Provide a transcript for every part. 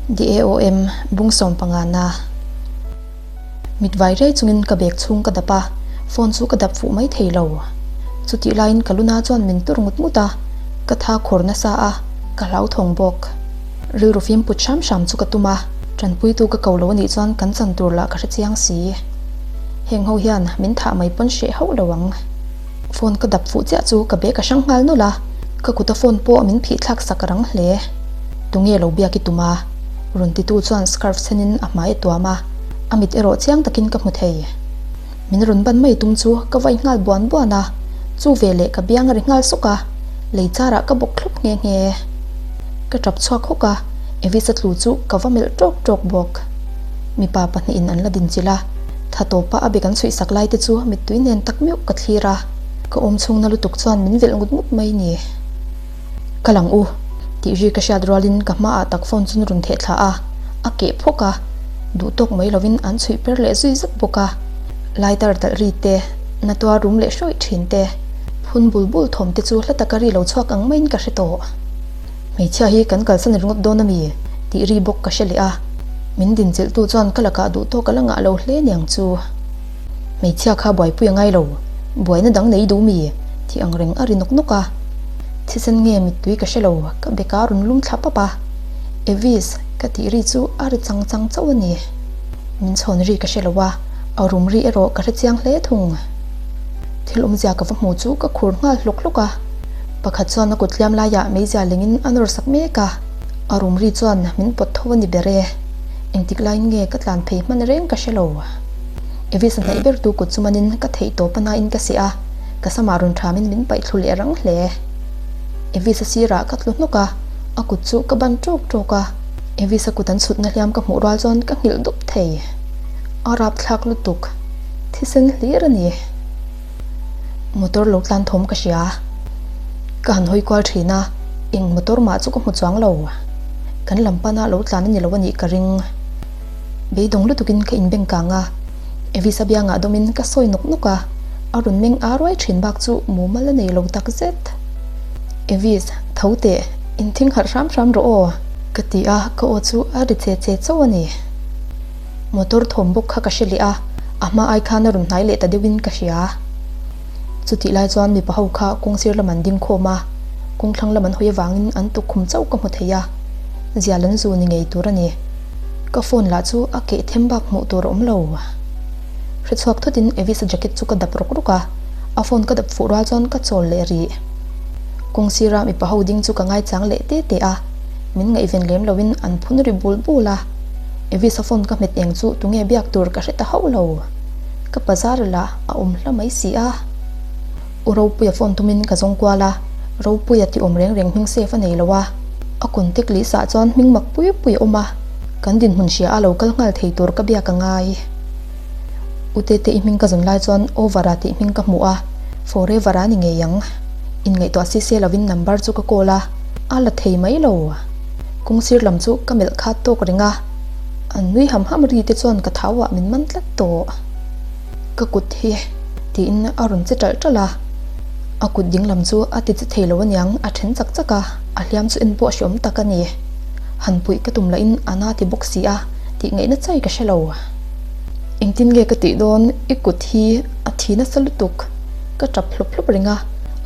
DAOM, Bung sawmpangana. Mit vai rei chungin ka bag chhung ka dap a, phone chu ka dap fuh mai thei lo. Chutih laiin ka luna chuan min tur ngut ngut a, ka tha khawr nasa a, ka hlauthawng bawk. Rilru fim put hram hram chu ka tum a, tanpuitu ka ko lo anih chuan kan chan tur lah ka hre chiang si. Heng ho hian min thah mai pawn hreh hauh lo ang. Phone ka dap fuh chiah chu ka bag a hrang nghal nawlh a, ka kuta phone pawh min phih thlak sak rang hle. Tunge lo biak i tum a? Rawn titu chuan scarf senin a hmai a tuam a, a mit erawh chiang takin ka hmu thei. Min rawn ban mai tum chu ka vai nghal buan buan a, chu veleh ka biang a ri nghal sawk a, lei charah ka bawk thlup nghe nghe. Ka tap chhuak hawk a, Evis a tlu chu ka va melh tawk tawk bawk. Mipa pahnihin an la dinchilh a, tha tawpa a be kan chhuih sak lai te chu mittui nen tak meuh ka thlir a, ka awm chhungna lutuk chuan min velh ngut ngut mai ni. Ka lang u, tih ri ka hriat rualin ka hmaah tak phone chu rawn theh thla a, a keh phawk a, duh tawk mai lovin an chhuih per leh zui zet bawk a. Lighter talh ri te, na tuar rum leh hrawih thin te, phun bul bul thawm te chu hla taka ri lo chhuak ang maiin ka hre tawh. Hmeichhia hi kan kalsan ringawt dawn a mi? tih ri bawk ka hre leh a, min dinchilhtu chuan ka lakah duh tawk a la ngah lo hle niang chu. Hmeichhia kha buaipui a ngai lo, buaina dang nei duh mi? tih ang reng a ri nawk nawk a. Thisen nge mittui ka hre lo, ka beka rawn lum thla pap a. Evis, ka tih ri chu a ri chang chang chauh a ni. Min chhawn ri ka hre lo a, a rum ri erawh ka hre chiang hle thung. Thil awmzia ka va hmu chu ka khur nghal hlawk hlawk a. Pakhat chuan a kut hliam laiah meizia lengin a nawr sak mek a, a rum ri chuan min pawt tho a ni ber e. Engtik laiin nge ka tlan phei hman reng ka hre lo. Evis a hnaih bertu kut chu manin ka theih tawp a nain ka seh a, ka samah rawn thamin min paih thlu leh rang hle. Evis a sirah ka tlu hnawk a, a kut chu ka ban tawk tawk a. Evis a kut an chhutna hliam ka hmuh rual chuan ka nghilh dup thei. A rapthlak lutuk. Thisen hlir a ni. Motor lo tlan thawm ka hria. Ka han hawi kual thin a, eng motor mah chu ka hmu chuang lo. Kan lam pana lo tlan a ni lo a nih ka ring. Beidawng lutukin ka inbeng kang a, Evisa biangah dawmin ka sawi nawk nawk a, a rawn meng a ruai thin bak chu mumal a nei lo tak zet. Evis, tho teh, inthing harh hram hram rawh aw, ka ti a, ka aw chu a ri che che chauh a ni. Motor thawm bawk kha ka hre leh a, a hma ai khan a rawn hnai leh ta deuhin ka hria. Chutih lai chuan mipa ho kha kawng sir lam an ding khawm a, kawng thlang lam an hawi avangin an tukkhum chauh ka hmu thei a, zial an zu ni ngei tur a ni. Ka phone lah chu a keh them bak hmuh tur a awm lo. Hre chhuak thutin Evis-a jacket chu ka dap rawk rawk a, a phone ka dap fuh rual chuan ka chawl leh rih. Kawng sira mipa ho ding chu ka ngaichang leh te te a, min ngaihven lem loin an phun ri bul bul a. Evis-a phone ka hmet eng chu tunge biak tur ka hre ta hauh lo. Ka bazar lah a awm hla mai si a. U Ropuia phone tumin ka zawng kual a, Ropuia tih awm reng reng hming safe a nei lo a. A contact list ah chuan hming mak pui pui a awm a, kan dinhmun hria a lo kal nghal thei tur ka biak a ngai. U Tete i hming ka zawn lai chuan Over-a tih hming ka hmuh a, Forever-a ni ngei ang. Inngaihtuah si se lovin number chu ka call a, a la thei mai lo. Kawng sir lam chu ka melh khat tawk reng a, an nui ham ham ri te chuan ka thau ah min man tlat tawh. Ka kut hi tiin a rawn che ṭalh ṭalh a, a kut ding lam chu a ti che thei lo aniang a then chak chak a, a hliam chu en pawh a hreawm tak a ni. Han puih ka tum lahin a na ti bawk si a, tih ngaihna chai ka hre lo. Engtin nge ka tih dawn i kut hi a thi nasa lutuk, ka tap hlup hlup reng a,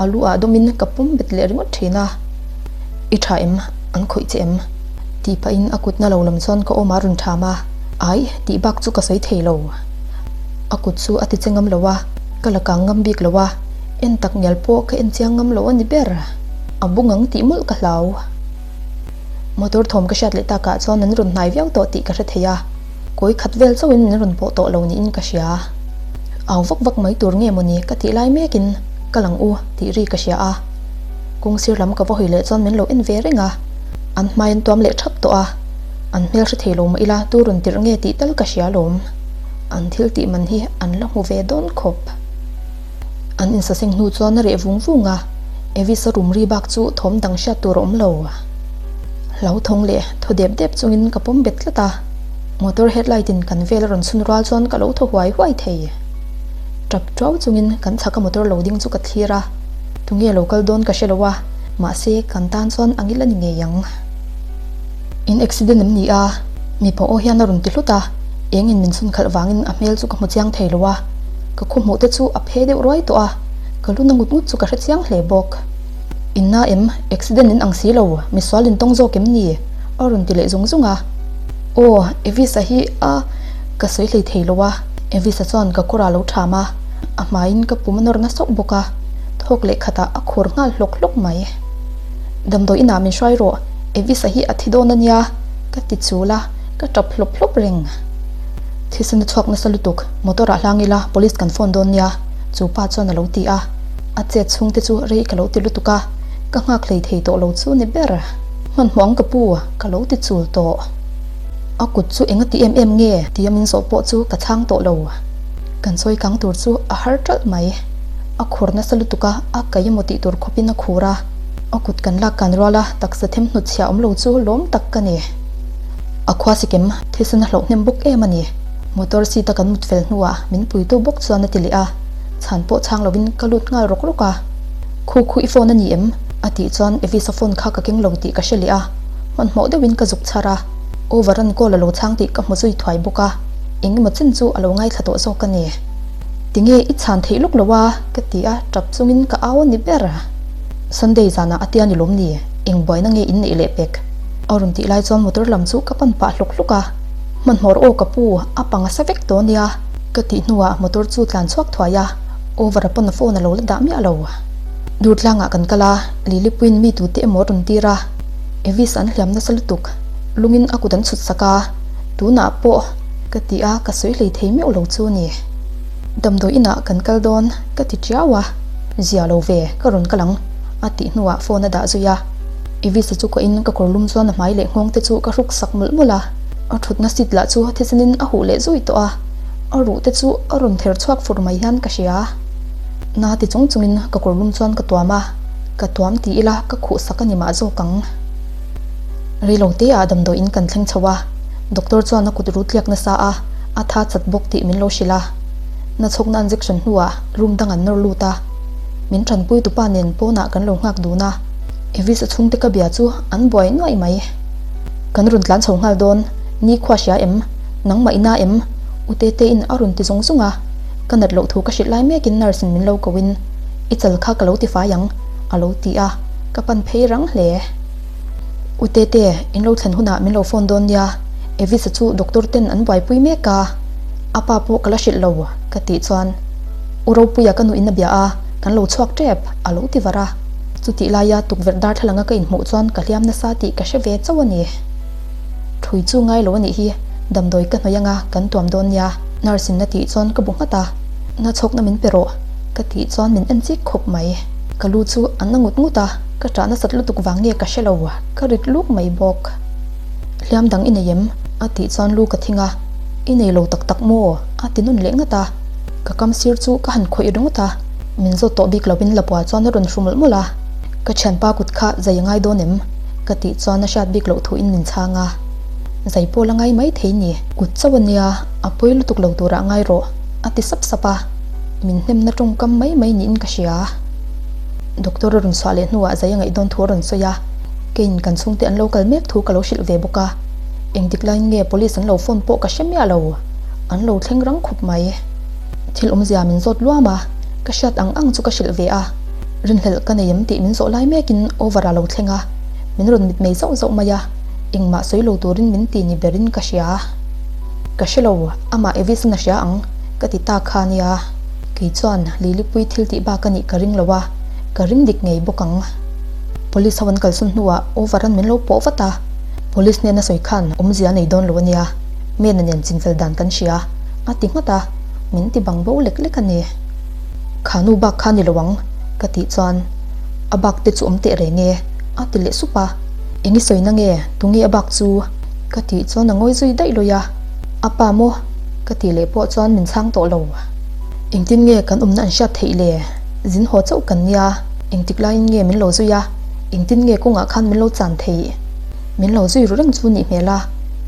a lu ah dawmin ka pawm bet leh ringawt thin a. I tha em? An khawih che em? Tih pahin a kutna lo lam chuan ka awm a rawn tham a, Ai, tih bak chu ka sawi thei lo. A kut chu a ti che ngam lo a, ka la kang ngam bik lo a, en tak ngial pawh ka en chiang ngam lo a ni ber. A bung ang tih mawlh ka hlau. Motor thawm ka hriat leh takah chuan an rawn hnai viau tawh tih ka hre thei a, kawi khat vel chauhin min rawn pawh tawh lo niin ka hria. Au vak vak mai tur nge mawni ka tih lai mekin ka lang u tih ri ka hria a. Kawng sir lam ka va hawi leh chuan min lo en ve reng a, an hmai an tuam leh thap tawh a, an hmel hre thei lo mah ila tu rawn tirh nge tih tal ka hria alawm. An thil tih man hi an la hmu ve dawn khawp. An insaseng hnu chuan a reh vung vung a, Evis-a rum ri bak chu thawm dang hriat tur a awm lo. Hlauthawng leh thaw dep dep chungin ka pawm bet tlat a, motor headlight in kan vel a rawn chhun rual chuan ka lo thaw huai huai thei. Tap tuau chungin kan chhaka motor lo ding chu ka thlir a, tunge lo kal dawn ka hre lo a, mahse kan tan chuan ang ila ni ngei ang. In accident em ni a? Mipa aw hian a rawn ti hlut a, engin min chhun khalh vangin a hmel chu ka hmu chiang thei lo a, ka khaw hmuh te chu a phe deuh ruai tawh a, ka lu na ngut ngut chu ka hre chiang hle bawk. In na em? Accident in ang si lo, misual in tawng zawk em ni? A rawn ti leh zung zung a. Aw, Evis-a hi a ka sawi hlei thei lo a, Evis-a chuan ka kawr ah lo tham a, a hmaiin ka pum a nawr na sauh bawk a, thawk leh khatah a khur nghal hlawk hlawk mai. Damdawi inah min hruai rawh, Evis-a hi a thi dawn a nia, ka ti chul a, ka tap hlawp hlawp reng. Thisen a chhuak nasa lutuk, motor ah hlang ila police kan phone dawn nia, chu pa chuan a lo ti a, a chet chhung te chu rei ka lo ti lutuk a, ka nghak hlei thei tawh lo chu ni ber. Hmanhmawh ang ka pu, ka lo ti chul tawh. A kut chu eng a ti em em nge tia min zawh pawh chu ka chhang tawh lo. Kan sawi kang tur chu a har ṭalh mai. A khur nasa lutuk a, a kai emaw tih tur khawpin a khur a. A kut kan lak kan rual a, taksa them hnut chhia awm lo chu lawm tak ka ni. A khua sikem thisen a hlauh hnem bawk em a ni. Motor seat a kan mut fel hnuah min puitu bawk chuan a ti leh a, chhan pawh chhang lovin ka lut nghal rawk rawk a. Khu khu i phone a ni em? a tih chuan Evis-a phone kha ka keng lo tih ka hre leh a, hmanhmawh deuhin ka zuk chhar a. Over an call a lo chhang tih ka hmu zui thuai bawk a, eng emaw chen chu a lo ngaithla tawh zawk a ni. Tinge i chhan theih lawk lo a? ka ti a, tap chungin ka au a ni ber. Sunday zanah a tia ni lawm ni? Eng buaina nge in neih leh pek? A rawn tih lai chuan motor lam chu ka pan pah hlawk hlawk a, Hmanhmawr aw ka pu, a pang a sa vek tawh nia ka tih hnuah motor chu tlan chhuak thuai a, over a pawn a phone a lo la dah miah lo. Durtlangah kan kal a, Lilipuiin mi tute emaw a rawn tir a, Evis an hliam nasa lutuk, lungin a kut an chhut sak a, tunah pawh ka ti a, ka sawi hlei thei meuh lo chu ni. Damdawi inah kan kal dawn ka ti tiau a, zia lo ve, ka rawn kal ang a tih hnuah phone a dah zui a. Evis-a chu kawhin ka kawr lum chuan a hmai leh nghawng te chu ka hruk sak mawlh mawlh a, a thutna seat lah chu thisenin a huh leh zui tawh a, a ruh te chu a rawn ther chhuak fur mai hian ka hria. Na ti chung chungin ka kawr lum chuan ka tuam a, ka tuam ti ila ka khuh sak a ni mah zawk ang. Reilo te ah damdawi in kan thleng chho a, doctor chuan a kut ru tliak nasa a, a tha chat bawk tih min lo hrilh a. Na chhawkna injection hnuah room dang an nawr lut a, min tanpui tupa nen pawnah kan lo nghak dun a, Evis a chhungte ka bia chu an buai nuaih mai. Kan rawn tlan chho nghal dawn, ni khua hria em? Nangmah ina em? U Tete in a rawn ti zung zung a, ka nat loh thu ka hrilh lai mekin nurse in min lo ko in, I chal kha ka lo ti fai ang, a lo ti a, ka pan phei rang hle. U Tete, in lo thlen hunah min lo phone dawn nia, Evis-a chu doctor ten an buaipui mek a, a pa pawh ka la hrilh lo, ka tih chuan U Ropuia ka nuin a bia a, kan lo chhuak tep, a lo ti var a. Chutih laia tukverh darthlalanga ka inhmuh chuan ka hliam nasa tih ka hre ve chauh a ni. Thui chu ngai lo a nih hi, damdawi ka hnawih anga kan tuam dawn nia, nurse in a tih chuan ka bu nghat a, na chhawkna min pe rawh, ka tih chuan min en chik khawp mai. Ka lu chu a na ngut ngut a, ka ṭah nasat lutuk vang nge ka hre lo, ka rit luk mai bawk. Hliam dang i nei em? a tih chuan lu ka thing a, I nei lo tak tak maw? a ti nawn leh ngat a, ka kam sir chu ka han khawih ringawt a, min zawt tawh bik lovin Lapua chuan a rawn hru mawlh mawlh a, Ka thianpa kut kha zai a ngai dawn em? ka tih chuan a hriat bik loh thuin min chhang a, Zai pawh la ngai mai thei ni, kut chauh a nia, a pawi lutuk lo turah ngai rawh, a ti sap sap a, min hnemna tawngkam mai mai niin ka hria. Doctor a rawn chhuah leh hnuah zai a ngaih dawn thu a rawn sawi a, keiin kan chhungte an lo kal mek thu ka lo hrilh ve bawk a, engtik laiin nge police an lo phone pawh ka hre miah lo, an lo thleng rang khawp mai. Thil awmzia min zawt luam a, ka hriat ang ang chu ka hrilh ve a, rinhlelh ka nei em tih min zawh lai mekin over a lo thleng a, min rawn mitmei zauh zauh mai a, engmah sawi lo turin min ti ni berin ka hria. Ka hre lo, amah Evis-in a hria ang, ka ti ta kha nia. Kei chuan Lilipui thil tih bak a nih ka ring lo a, ka ring dik ngei bawk ang. Police ho an kalsawn hnuah over an min lo pawh vat a, Police hnena sawi khan awmzia a nei dawn lo a nia, Mena nen chinfel dan kan hria, a ti nghat a, min ti bang bo lek lek a ni. Kha nu bak kha ni lo ang, ka tih chuan a bak te chu awm teh reng e, a ti leh sup a. Eng i sawina nge, tunge a bak chu? Ka tih chuan a ngawi zui daih lawi a, a pa maw? Ka tih leh pawh chuan min chhang tawh lo. Engtin nge kan awmna an hriat theih le? Zin haw chauh kan nia, engtik laiin nge min lo zui a, engtin nge kawngah khan min lo chan theih? Min lo zui ru reng chu nih hmel a,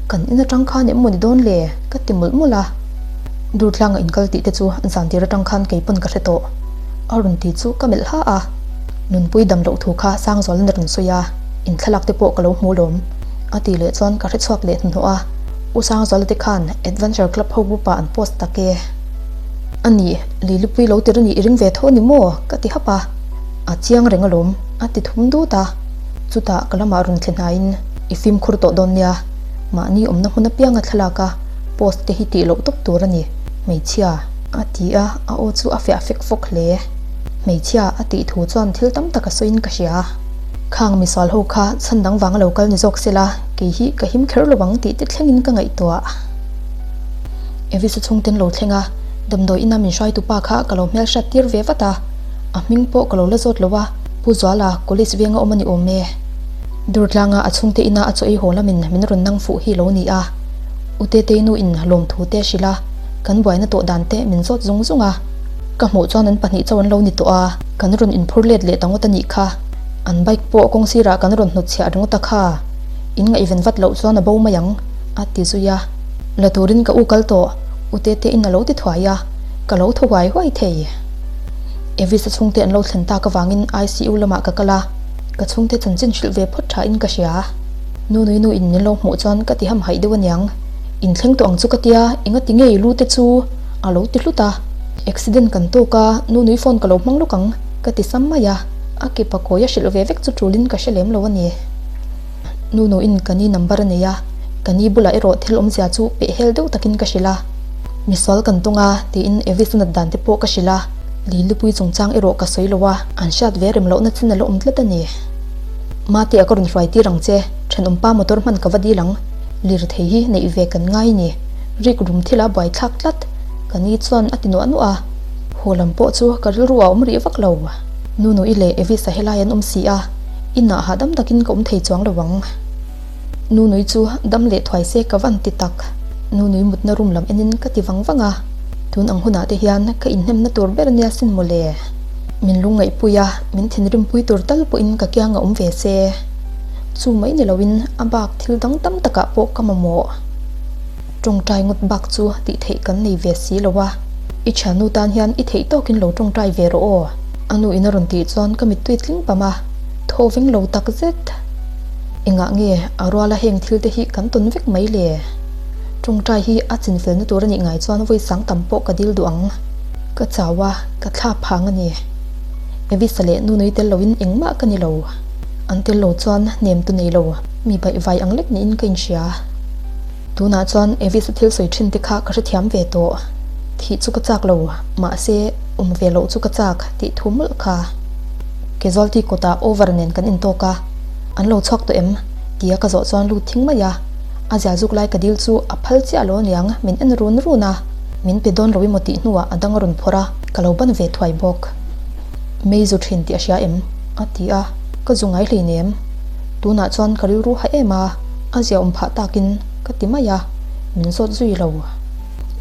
kan in atang khan em maw ni dawn le? Ka ti mawlh mawlh a. Durtlanga inkal tih te chu zan tir atang khan kei pawn ka hre tawh. A rawn ti chu ka melh ha a. Nunpui dam loh thu kha Sangzualan a rawn sawi a, in thlalak te pawh ka lo hmu lawm. A tih leh chuan ka hrechhuak leh hnuhnawh a, U Sangzuala te khan Adventure Club ho group ah an post tak e. A nih, Lilipui lo tir a nih i ring ve tho a ni maw? ka ti hap a. A chiang reng alawm, a ti thum dut a. Chutah ka lamah rawn thle hnaiin i fimkhur tawh dawn nia, mahni awmna hmun apianga thlalak a post te hi tih loh tawp tur a ni, hmeichhia. A ti a, a aw chu a fiah fek fawk hle. Hmeichhia a tih thu chuan thil tam tak a sawiin ka hria. Khang misual ho kha chhan dang vanga lo kal ni zawk sela, kei hi ka him kher lo ang tih te thlengin ka ngaihtuah. Evis-a chhungten lo thleng a, damdawi ina min hruaitu pa kha ka lo hmelhriat tir ve vat a, a hming pawh ka lo la zawt lo a, Pu Zuala college venga awm a ni awm e. Durtlanga a chhungte ina a chaw ei haw lamin min rawn nang fuh hi lo ni a, U Tetei nu in lawmthu te a hrilh a, kan buaina tawh dan te min zawt zung zung a. Ka hmuh chuan an pahnih chauh an lo ni tawh a, kan rawn inphur let leh ta ngawt a nih kha. An bike pawh kawng sirah kan rawn hnutchhiah ringawt a kha. In ngaihven vat loh chuan a bo mai ang, a ti zui a. La turin ka u kal tawh, U Tete in a lo ti thuai a, ka lo thaw huai huai thei. Evis-a chhungte an lo thlen tak avangin ICU lamah ka kal a, ka chhungte chanchin hrilh ve phawt tha in ka hria. Nunui nu in min lo hmuh chuan ka ti hamhaih deuh aniang. Inthleng tawh ang chu ka tia, enga ti nge i lu te chu? A lo ti hlut a, Accident kan tawk a, Nunui phone ka lo hmang lawk ang, ka ti sam mai a, a ke pakawi a hrilh ve vek chu tulin ka hre lem lo a ni. Nunuin ka ni number a nei a, ka ni bulah erawh thil awmzia chu peh hel deuh takin ka hrilh a. Misual kan tawng a, tiin Evis a nat dan te pawh ka hrilh a, Lilipui chungchang erawh ka sawi lo a, an hriat ve rem lohna chin a la awm tlat a ni. Mate a ka rawn hruai tir ang che, thenawmpa motor hman ka va dil ang, lirthei hi neih ve kan ngai ni. Rik rum thil a buai thlak tlat, ka ni chuan a ti nuah nuah a. Haw lam pawh chu ka rilru a awm rih vak lo. Nunui leh Evis-a helai an awm si a, inah hahdam takin ka awm thei chuang lo ang. Nunui chu dam leh thuai se ka van ti tak. Nunui mutna room lam enin ka ti vang vang a, tun ang hunah te hian ka inhnemna tur ber ania sin mawle. Min lungngaihpui a, min thinrimpui tur tal pawhin ka kiang a awm ve se. Chu mai ni loin a bak thil dang tam takah pawh ka mamawh. Tawngtai ngawt bak chu tih theih kan nei ve si lo a, i thiannu tan hian i theih tawkin lo tawngtai ve rawh aw. A nu in a rawn tih chuan ka mittui tling pam a, thaw veng lo tak zet. Engah nge a ruala heng thil te hi kan tawn vek mai le? Tawngtai hi a chinfelna tur a nih ngai chuan vawi sang tam pawh ka dil duh ang. Ka chau a, ka thla phang a ni. Evisa leh Nunui tel loin engmah ka ni lo. An tel lo chuan hnem tu nei lo, mi baihvai ang lek niin ka inhria. Tunah chuan Evis-a thil sawi thin te kha ka hrethiam ve tawh. Thih chu ka chak lo, mahse awm ve loh chu ka chak tih thu mawlh kha. Casualty kawtah over nen kan intawk a, an lo chhuak tawh em? tia ka zawh chuan lut thing mai a, a zia zuk lai ka dil chu a phal chiah lo aniang min en run run a, min pe dawn lo emaw tih hnuah a dang a rawn phawrh a, ka lo ban ve thuai bawk. Mei zu thin tih a hria em? a ti a, ka zu ngai hleinem. Tunah chuan ka rilru ha em a. A zia awm phah takin ka ti mai a, min zawt zui lo.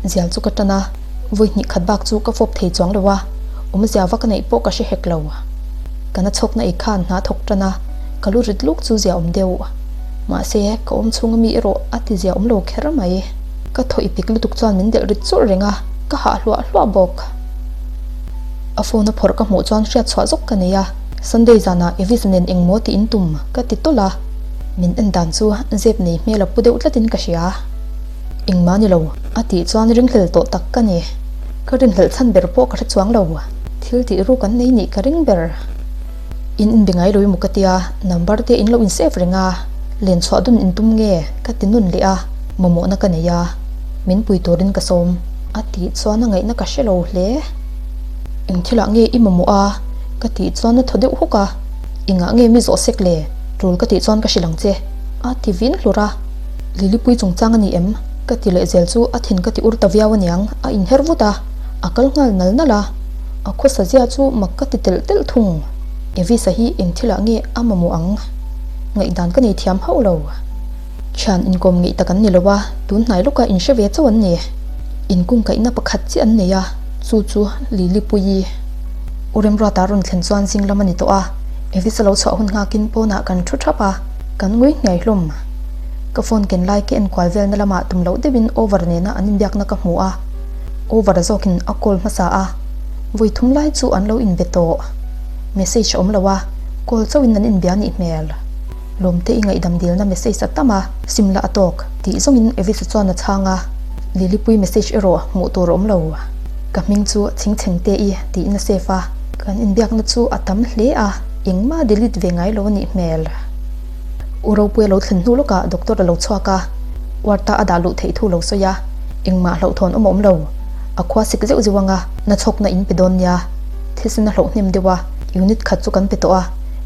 Zial chu ka tan a, vawi hnih khat bak chu ka fawp thei chuang lo a, awmzia va ka neih pawh ka hre hek lo. Ka na chhawkna ei khan hna thawk tan a, ka lu rit luk chu zia awm deuh. Mahse, ka awm chhunga mi erawh a ti zia awm lo kher mai. Ka thaw i pik lutuk chuan min delh rit churh reng a, ka hah hluah hluah bawk. A phone a phawrh ka hmuh chuan hriat chhuah zawk ka nei a, Sunday zanah Evis nen engmaw tih in tum ka ti tawlh a. Min en dan chu zep nei hmel a pu deuh tlatin ka hria. Engmah ni lo, a tih chuan ringhlel tawh tak ka ni. Ka rinhlelh chhan ber pawh ka hre chuang lo. Thil tih ruk an nei nih ka ring ber. In inbe ngai lo emaw ka tia, number te in lo in save reng a, len chhuah dun in tum nge ka ti nun leh a, mamawhna ka nei a, min pui turin ka sawm. A tih chuan a ngaihna ka hre lo hle. Eng thilah nge i mamawh a? Ka tih chuan a thaw deuh huk a. Engah nge mi zawh sek le? Tul ka tih chuan ka hrilh ang che. A ti vin hlur a. Lilipui chungchang a ni em? Ka ti leh zel chu a thin ka ti ur ta viau aniang, a inher vut a, a kal nghal nal nal a. A khawsa zia chu mak ka ti telh telh thung. Evisa hi eng thilah nge a mamawh ang? Ngaihdan ka nei thiam hauh lo. Thian inkawm ngeih tak an ni lo a, tun hnai lawka inhre ve chauh an ni. Inkungkaihna pakhat chiah an nei a, chu chu Lilipuii. U Remruata rawn thlen chuan zing lam a ni tawh a, Evis a lo chhuah hun nghakin pawnah kan thu thap a, kan ngui hniai hlawm. Ka phone ken lai ka enkual velna lamah tum loh deuhin Over nena an inbiakna ka hmu a, Over zawkin a call hmasa a, vawi thum lai chu an lo inbe tawh. Message a awm lo a, call chauhin an inbia nih hmel. Lawmte i ngaihdam dilna message a tam a, sim la a tawk, tih zawngin Evisa chuan a chhang a, Lilipui message erawh hmuh tur a awm lo. Ka hming chu Chhingchhengte i tiin a save a, kan inbiakna chu a tam hle a, engmah delete ve ngai lo a nih hmel. U Ropuia lo thlen hnu lawkah doctor a lo chhuak a, ward-a a dah luh theih thu lo sawi a, engmah hlauhthawn awm a awm lo, a khua sik zeuh zeuh anga na chhawkna in pe dawn nia, thisen a hlauh hnem deuh a, unit khat chu kan pe tawh a,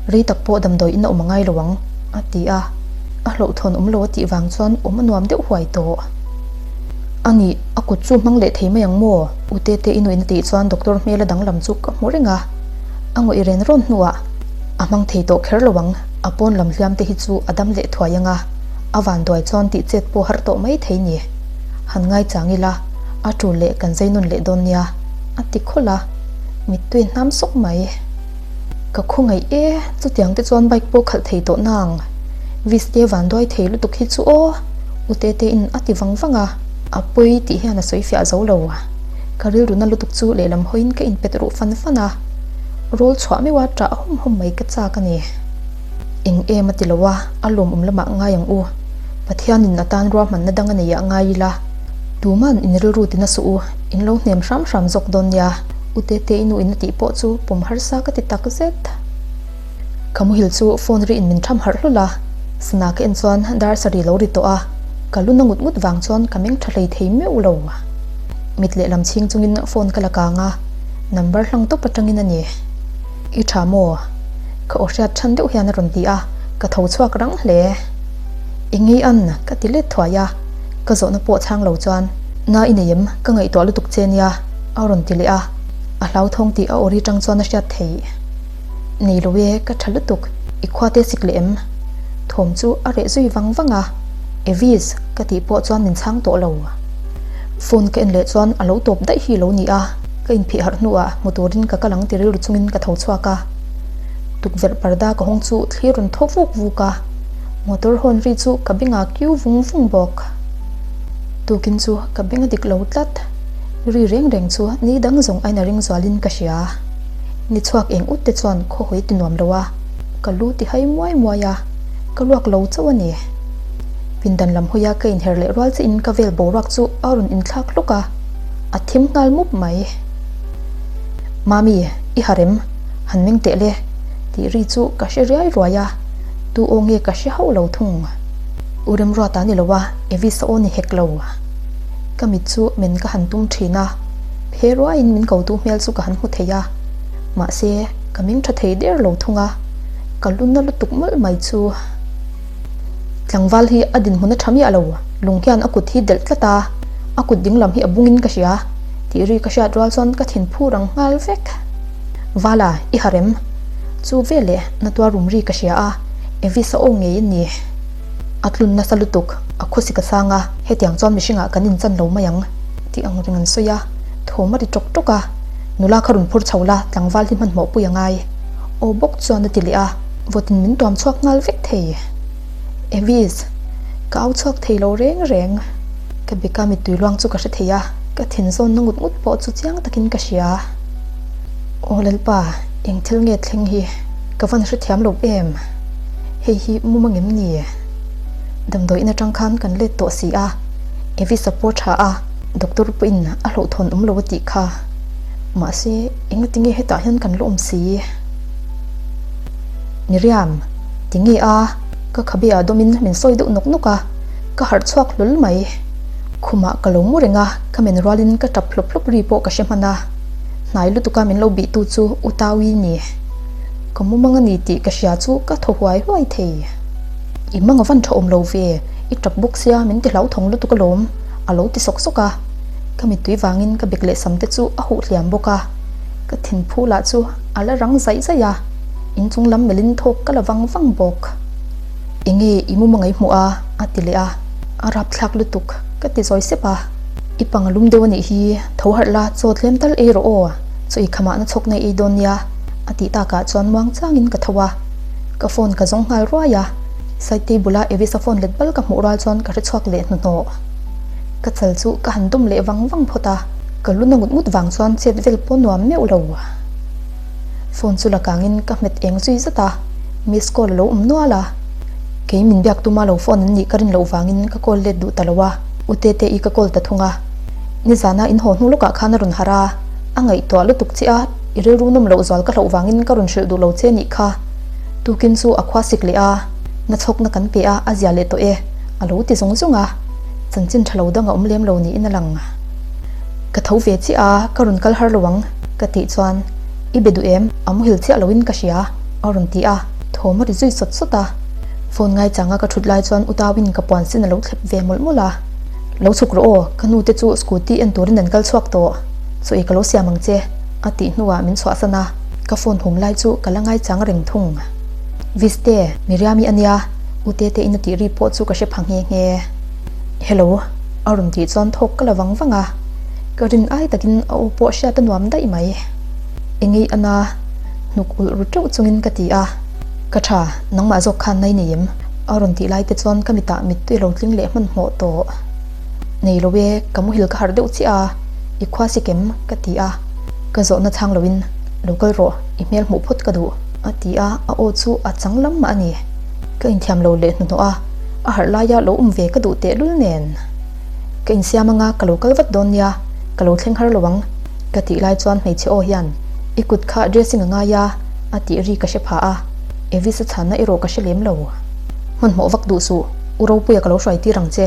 rei tak pawh damdawi in a awm a ngai lo ang, a ti a, a hlauhthawn awm lo a tih vang chuan awm a nuam deuh huai tawh. A nih, a kut chu hmang leh thei mai ang maw? U Tete i nuin a tih chuan doctor hmela danglam chu ka hmu reng a, a ngawih ren rawn hnuah a hmang thei tawh kher lo ang, a pawn lam hliam te hi chu a dam leh thuai ang a, a vanduai chuan tih chet pawh har tawh mai thei ni. Han ngaichang ila, a tul leh kan zai nawn leh dawn nia, a ti khawlh a, mittui hnam sawk mai. Ka khawngaih e, chutiang te chuan bike pawh khalh thei tawh nang. Viste vanduai thei lutuk hi chu aw, U Tete in a ti vang vang a, a pawi tih hian a sawi fiah zo lo. Ka rilru na lutuk chu lehlam hawiin ka inpet ruh fan fan a, rawl chhuah meuh a ṭah hawm hawm mai ka chak a ni. Eng em a ti lo a, a lawmawm lamah ngai ang u. Pathianin a tan ruahmanna dang a nei ah ngai ila, tuman in rilru ti na suh u, in lo hnem hram hram zawk dawn nia. U Tete i nu in a tih pawh chu pawm harsa ka ti tak zet. Ka muhil chu phone ri in min tham harh hlul a, sana ka en chuan dar sarih lo ri tawh a, ka lu na ngut ngut vang chuan ka meng tha hlei thei meuh lo. Mit lehlam chhing chungin phone ka la kang a, number hlang tawp atangin a ni. I tha maw? Ka aw hriat than deuh hian a rawn ti a, ka tho chhuak rang hle. Engei an? Ka ti let thuai a, ka zawhna pawh chhang lo chuan, Na i nei em? Ka ngaihtuah lutuk che nia, a rawn ti leh a, a hlauthawng tih a aw ri tang chuan a hriat theih. Nei lo e, ka tha lutuk, i khua te sik leh em? Thawm chu a reh zui vang vang a, Evis, ka tih pawh chuan min chhang tawh lo. Phone ka en leh chuan a lo tawp daih hi lo ni a, ka inphih harh hnuah hmu turin ka kal ang ti rilru chungin ka tho chhuak a. Tukverh parda ka hawng chu thli rawn thaw vuk vuk a, motor horn ri chu ka bengah kiu vung vung bawk. Tukin chu ka beng a dik lo tlat, ri reng reng chu ni dang zawng aina ring zualin ka hria. Ni chhuak eng ut te chuan khaw hawi ti nuam lo a, ka lu ti hai muai muai a, ka luak lo chauh a ni. Pindan lam hawia ka inher leh rual chiah in ka vel boruak chu a rawn inthlak hlawk a, a thim nghal mup mai. Mami, i ha rem, han meng teh le, tih ri chu ka hre riai ruai a, tu aw nge ka hre hauh lo thung. U Remruata ni lo a, Evis a aw ni hek lo. Ka mit chu men ka han tum thin a, phe ruaiin min kotu hmel chu ka han hmu thei a, mahse ka meng tha thei der lo thung a, ka lu na lutuk mawlh mai chu. Tlangval hi a dinhmun a tha miah lo, lung hian a kut hi delh tlat a, a kut dinglam hi a bungin ka hria, tih ri ka hriat rual chuan ka thin phur ang nghal vek. Vala, i ha rem. Chu veleh na tuar rum ri ka hria a, Evis a aw ngei a ni. A tlun nasa lutuk, a khawsik a sang a, hetiang chuan mihringah kan inchan lo mai ang, tih ang reng an sawi a, thawm a ri tawk tawk a, nula kha rawn phur chho la, tlangval hi hmanhmawh pui a ngai. Aw bawk chuan a ti leh a, vawtin min tuam chhuak nghal vek thei. Evis, ka au chhuak thei lo reng reng. Ka beka mittui luang chu ka hre thei a, ka thin zawnna ngut ngut pawh chu chiang takin ka hria. Aw Lalpa, eng thil nge thleng hi? Ka van hrethiam lo em? Hei hi mum angem ni? Damdawi in atang khan kan let tawh si a, Evis a pawh tha a, doctor pawhin a hlauhthawn awm lo a tih kha. Mahse, engati nge hetah hian kan la awm si? Miriam, ti nge a? Ka khabe ah dawmin min sawi deuh nawk nawk a, ka harh chhuak hlawl mai. Khumah ka lo mu reng a, ka men rualin ka tap hlawp hlawp ri pawh ka hre hman a. Hnai lutuka min lo bihtu chu U Tawi ni. Ka mumang a ni tih ka hria chu ka thaw huai huai thei. I mang a van tha awm lo ve, i tap bawk sia min ti hlauthawng lutuk alawm, a lo ti sawk sawk a. Ka mittui vangin ka bek leh sam te chu a huh hliam bawk a. Ka thinphu lah chu a la rang zaih zaih a, inchung lam melhin thawk ka la vang vang bawk. Enge i mumang ei hmuh a? a ti leh a. A rapthlak lutuk, ka ti zawi sep a. I pang a lum deuh a nih hi, tho harh la, chaw tlem tal ei rawh aw, chaw i khamah na chhawk na ei dawn nia, a tih takah chuan muang changin ka tho a. Ka phone ka zawng nghal ruai a, side table a Evisa phone let bal ka hmuh rual chuan ka hre chhuak leh hnuhnawh. Ka chal chu ka han dawm leh vang vang phawt a, ka lu na ngut ngut vang chuan chet vel pawh nuam meuh lo. Phone chu la kangin ka hmet eng zui zat a, miss call a lo awm nual a. Kei min biak tuma lo phone an nih ka rin loh vangin ka call let duh ta lo a, U Tete-i ka call ta thung a. Nizana in haw hnu lawkah khan a rawn harh a, a ngaihtuah lutuk che a, i rilru nawm loh zual ka hlauh vangin ka rawn hrilh duh lo che nih kha. Tukin chu a khua sik leh a, na chhawkna kan pe a, a zia leh tawh e, a lo ti zung zung a. Chanchin tha lo dang a awm lem lo niin a lang. Ka tho ve chiah a, ka rawn kal har lo ang, ka tih chuan, I be duh em? A muhil chiah loin ka hria, a rawn ti a, thawm a ri zui sawt sawt a. Phone ngaichanga ka thut lai chuan Utauin ka puan sin a lo thlep ve mawlh mawlh a. Lo chhuk rawh aw, ka nu te chu scooty en turin an kal chhuak tawh. Chaw ei ka lo siam ang che, a tih hnuah min chhuahsan a, ka phone hum lai chu ka la ngaichang reng thung. Viste, Miriami a nia, U Tete in a tih ri pawh chu ka hre pha nghe nghe. Hello, a rawn tih chuan thawk ka la vang vang a, ka rin ai takin a aw pawh hriat a nuam daih mai. Engei a na, hnuk ulh ru teuh chungin ka ti a. Ka tha, nangmah zawk khan nai nei em? A rawn tih lai te chuan ka mitah mittui a lo tling leh hmanhmawh tawh. Nei lo e, ka muhil ka harh deuh chiah a, i khua si kem? ka ti a. Ka zawhna chhang loin, Lo kal rawh, i hmel hmuh phawt ka duh, a ti a, a aw chu a chang lam mah a ni. Ka inthiam lo leh hnuhnawh a, a harh laia lo awm ve ka duh tehlul nen. Ka insiam anga ka lo kal vat dawn nia, ka lo thleng har lo ang, ka tih lai chuan hmeichhe aw hian, I kut kha dressing a ngai a, a tih ri ka hre pha a, Evis a chhanna erawh ka hre lem lo. Hmanhmawh vak duh suh, U Ropuia ka lo hruai tir ang che,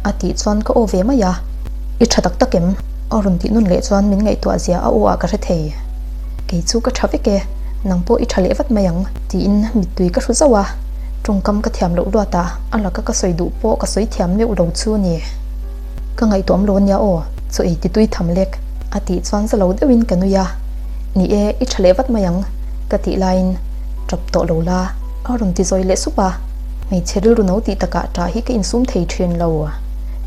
a tih chuan ka aw ve mai a. I tha tak tak em? A rawn tih nawn leh chuan min ngaihtuah zia a aw ah ka hre thei. Kei chu ka tha vek e, nang pawh i tha leh vat mai ang, tiin mittui ka hru zauh a. Tawngkam ka thiam loh luat a, a laka ka sawi duh pawh ka sawi thiam meuh lo chu a ni. Ka ngaihtuahawm lo ania aw, chaw ei ti tui tham lek, a tih chuan za lo deuhin ka nui a. Ni e, i tha leh vat mai ang, ka tih laiin tap tawh lo la, a rawn ti zawi leh sup a. Hmeichhe rilru no tih takah tah hi ka insum thei thin lo.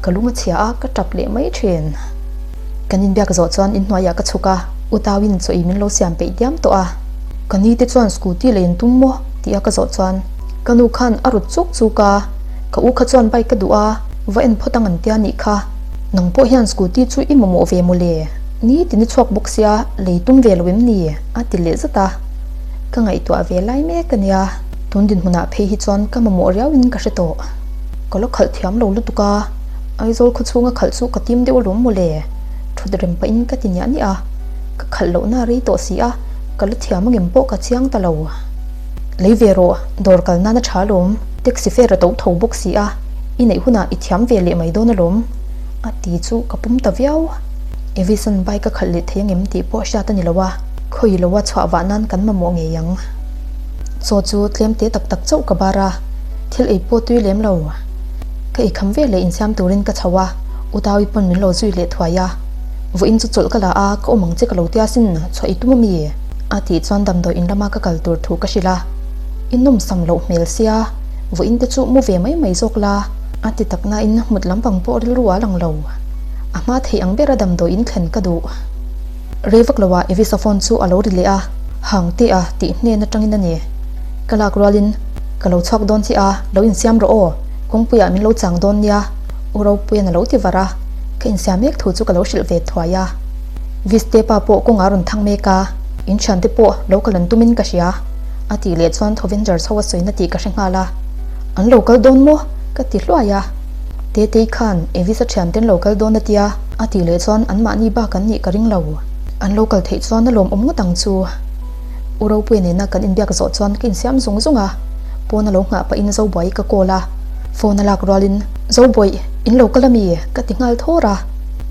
Ka lung a chhia a, ka tap leh mai thin. Kan inbiak zawh chuan inhnuaiah ka chhuk a, U Tauin chaw ei min lo siam peih diam tawh a. Ka ni te chuan scooty lei an tum maw? tih a ka zawh chuan ka nu khan a rut chuk chuk a, ka u kha chuan bike ka duh a, va en phawt ang an tia nih kha. Nang pawh hian scooty chu i mamawh ve mawle, ni tin i chhuak bawk sia, lei tum ve lo em ni? a ti leh zat a. Ka ngaihtuah ve lai mek a nia, tun dinhmunah phei hi chuan ka mamawh riauin ka hre tawh. Ka la khalh thiam lo lutuk a, Aizawl khawchhunga khalh chu ka tim deuh alawm mawle, thut rem pahin ka ti niah niah a, ka khalh lohna a rei tawh si a, ka la thiam angem pawh ka chiang ta lo. Lei ve rawh, dawr kal nan a tha alawm, taxi fare a to tho bawk si a, i neih hunah i thiam ve leh mai dawn alawm, a ti chu ka pum ta viau. Evisan bike a khalh leh thei angem tih pawh hriat a ni lo a, khawi loa chhuah vah nan kan mamawh ngei ang. Chaw chu tlem te tak tak chauh ka bar a, thil ei pawh tui lem lo. Ka ei kham ve leh insiam turin ka chho a, U Tawi pawn min lo zui leh thuai a. Vawiin chu chawlh ka la a, ka awm ang che ka lo tia sin, chhuah i tum ami? A tih chuan damdawi in lama ka kal tur thu ka hrilh a. I nawm sam loh hmel sia, vawiin te chu mu ve mai mai zawk la, a ti tak nain mut lampang pawh rilru a lang lo. A hma theih ang bera damdawi in thlen ka duh. Rei vak loah Evisa phone chu a lo ri leh a, Hang teh a tih hnen atangin a ni. Ka lak rualin, Ka lo chhuak dawn che a, lo insiam rawh aw, kawngpuiah min lo chang dawn nia, U Ropuian a lo ti var a, ka insiam mek thu chu ka lo hrilh ve thuai a. Viste pa pawh kawngah a rawn thang mek a, in thiante pawh lo kal an tumin ka hria, a tih leh chuan Thovenger chho a sawina tih ka hre nghal a. An lo kal dawn maw? ka ti hluai a. Tetei khan Evis a thianten lo kal dawn a tia, a tih leh chuan anmahni bak an nih ka ring lo. An lo kal theih chuan a lawmawm ngawt ang chu. U Ropuia nena kan inbiak zawh chuan ka insiam zung zung a, pawn a lo nghah pahin Zobuai ka call a, phone a lak rualin, Zobuai, in lo kal ami? ka ti nghal thawr a.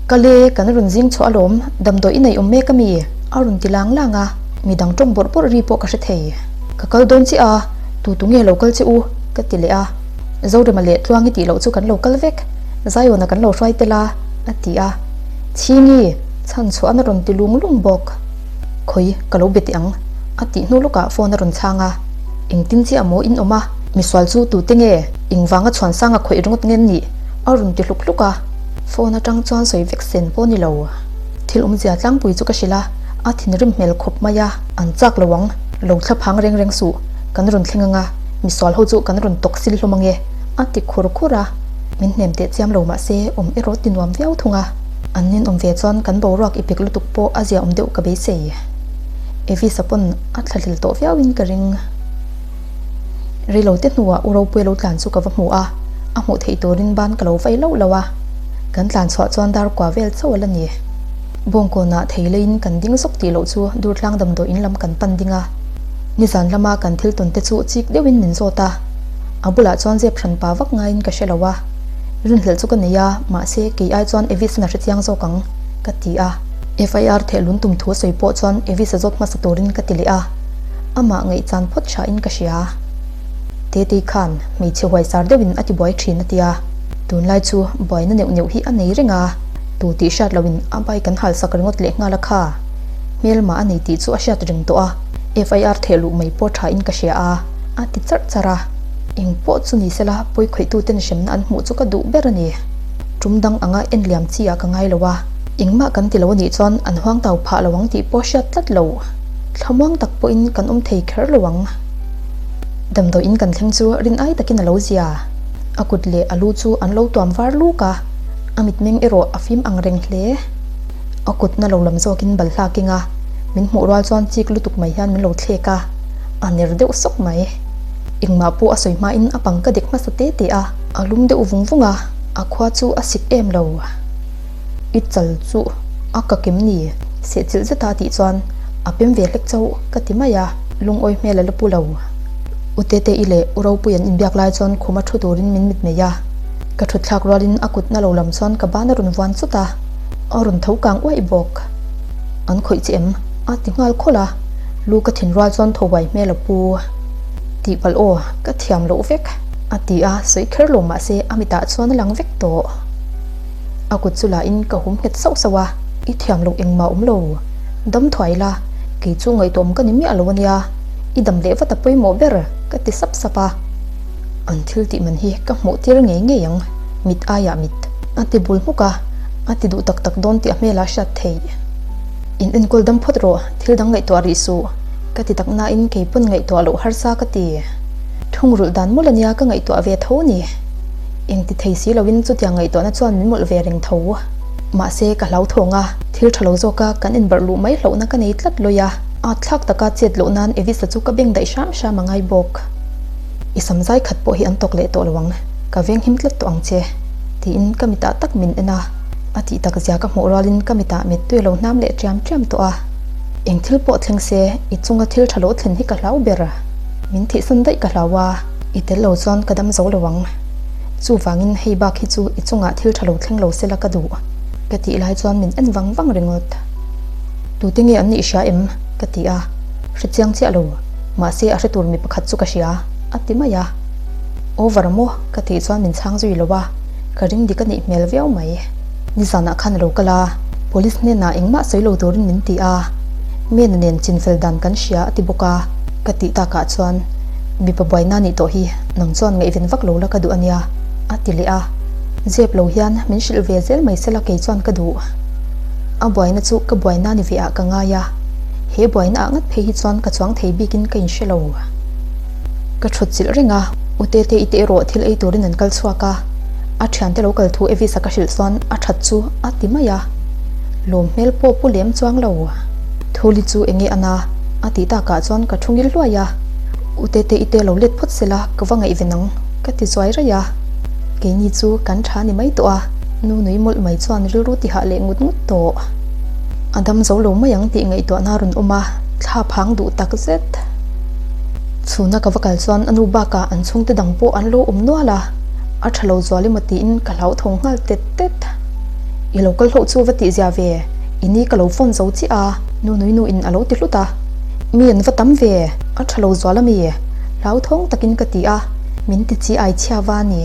Kal e, kan rawn zing chhuah alawm, damdawi i neih awm mek ami? a rawn ti lang lang a, midang tawng bawrh bawrh ri pawh ka hre thei. Ka kal dawn chiah a, tu tu nge lo kal che u? ka ti leh a, Zorema leh Tluangi tih loh chu kan lo kal vek, Zion-a kan lo hruai tel a, a ti a. Chhingi, chhan chhuah a rawn ti lung lung bawk. Khawi, ka lo be teh ang, a tih hnu lawkah phone a rawn chhang a. Engtin chiah maw in awm a, misual chu tute nge, engvanga chhuan sanga khawih ringawt nge an nih? a rawn ti hluk hluk a. Phone atang chuan sawi vek sen pawh ni lo. Thil awmzia tlangpui chu ka hrilh a, a thinrim hmel khawp mai a. An chak lo ang, lo thla phang reng reng suh, kan rawn thleng ang a, misual ho chu kan rawn tawk sil hlawm ang e, a ti khur khur a. Min hnem teh chiam lo mahse awm erawh ti nuam viau thung a. An ninawm ve chuan kan boruak i pek lutuk pawh a zia awm deuh ka beisei. Evisa pawn a thlahlel tawh viauin ka ring. Reilote hnuah U Ropuia lo tlan chu ka va hmu a, a hmuh theih turin ban ka lo vai lauh lauh a. Kan tlan chhuah chuan dar kua vel chauh a la ni. Bawngkawnah thei leiin kan ding zawk tih loh chu Durtlang damdawi in lam kan pan ding a. Nizan lama kan thil tawn te chu chik deuhin min zawt a. A bulah chuan zep hran pa vak ngaiin ka hre lo a. Rinhlelh chu ka nei a, mahse kei ai chuan Evis-in a hrechiang zawk ang, ka ti a. FIR thehlun tum thu a sawi pawh chuan Evis-a zawt hmasa turin ka ti leh a. Amah ngaihchan phawt thain ka hria. Tetei khan hmeichhe huaisar deuhin a ti buai thin a tia. Tunlai chu buaina neuh neuh hi a nei reng a, tu tih hriat loin a bike an halsak ringawt leh nghal a kha. Hmelma a nei tih chu a hriat reng tawh a, FIR theh luh mai pawh thain ka hria a, a ti charh charh a. Eng pawh chu ni sela pawi khawihtuten hremna an hmuh chu ka duh ber a ni. Tum dang anga en liam chi ah ka ngai lo a, engmah kan ti lo a nih chuan an huang tau phah lo ang tih pawh hriat tlat lo. Thlamuang tak pawhin kan awm thei kher lo ang. Damdawiin kan thleng chu rin ai takin a lo zia. A kut leh a lu chu an lo tuam var luk a, a mitmeng erawh a fim ang reng hle. A kut na lo lam zawkin bal hlak eng a, min hmuh rual chuan chik lutuk mai hian min lo thlek a, a ner deuh sawk mai. Engmah pawh a sawi hmain a pang ka dek hmasa te te a, a lum deuh vung vung a, a khua chu a sik em lo. I chal chu a ka kem ni? Sehchilh zeta tih chuan a pem ve hlek chauh ka ti mai a, lungawi hmel a la pu lo. U Tete-i leh U Ropui an inbiak lai chuan khuma thu turin min mit mai a. Ka thut thlak rualin a kut na lo lam chuan ka ban a rawn vuan chut a, a rawn tho kang uaih bawk. An khawih che em? a ti nghal khawlh a, lu ka thin rual chuan tho huai hmel a pu. Tih palh aw, ka thiam loh vek, a ti a, sawi kher lo mahse a mitah chuan a lang vek tawh. A kut chu lahin ka hum nghet sauh sauh a, I thiam loh engmah awm lo, dam thuai la, kei chu ngaihtuahawm ka ni miah lo a nia, i dam leh vat a pawimawh ber, ka ti sap sap a. An thil tih man hi ka hmuh tir ngei ngei ang, mit aiah mit. A ti bul hmuk a, a ti duh tak tak dawn tih a hmelah hriat theih. In enkawl dam phawt rawh, thil dang ngaihtuah rih suh, ka ti tak nain kei pawn ngaihtuah loh harsa ka ti. Thungrulh dan mawlh a nia ka ngaihtuah ve tho ni. Eng ti thei si loin chutiang ngaihtuahna chuan min mawlh ve reng tho. Mahse ka hlauthawng a, thil tha lo zawka kan inbarh luh mai hlauhna ka nei tlat lawi a, at thlak taka chet loh nan Evisa chu ka beng daih hram hram a ngai bawk. I sam zai khat pawh hi an tawk leh tawh lo ang, ka veng him tlat tawh ang che, tiin ka mitah tak min en a, a tih tak zia ka hmuh rualin ka mitah mittui a lo hnam leh ṭiam ṭiam tawh a. Eng thil pawh thleng se, i chunga thil tha lo thlen hi ka hlau ber. Min thihsan daih ka hlau a, i tel lo chuan ka dam zo lo ang. Chuvangin hei bak hi chu i chungah thil tha lo thleng lo sela ka duh, ka tih lai chuan min en vang vang ringawt. Tute nge an nih hria em? ka ti a, hre chiang chiah lo, mahse a hre tur mi pakhat chu ka hria, a ti mai a. Over maw? ka tih chuan min chhang zui lo a, ka ring dik a nih hmel viau mai. Nizanah khan a lo kal a, police hnenah engmah sawi lo turin min ti a, Mena nen chinfel dan kan hria a ti bawk a, ka tih takah chuan mipa buaina nih tawh hi nang chuan ngaihven vak lo la ka duh a nia, a ti leh a. Zep lo hian min hrilh ve zel mai sela kei chuan ka duh. A buaina chu ka buaina ni ve ah ka ngai a, he buaina ah ngat phei hi chuan ka chuang thei bikin ka inhre lo. Ka thut chilh reng a, U Tete i te erawh thil ei turin an kal chhuak a, a thiante lo kal thu Evis-a ka hrilh chuan a that chu a ti mai a, lawm hmel pawh pu lem chuang lo. Thuli chu enge a na? a tih takah chuan ka thu ngil hluai a, U Tete i te lo let phawt sela ka va ngaihven ang ka ti zuai raih a, keini chu kan tha ni mai tawh a, nu nui mawlh mai chuan rilru ti hah leh ngut ngut tawh. A dam zo lo mai ang tih ngaihtuahna a rawn awm a, thla phang duh tak zet. Chhuna ka va kal chuan a nu bakah an chhungte dang pawh an lo awm nual a, a tha lo zual emaw tiin ka hlauthawng nghal tet tet. I lo kal hlauh chu va tih zia ve, i ni ka lo phone zo chiah a, nu nui nu in a lo ti hlut a. Mi an va tam ve, a tha lo zual a mi? Hlauthawng takin ka ti a, min ti chi ai chhia va a ni.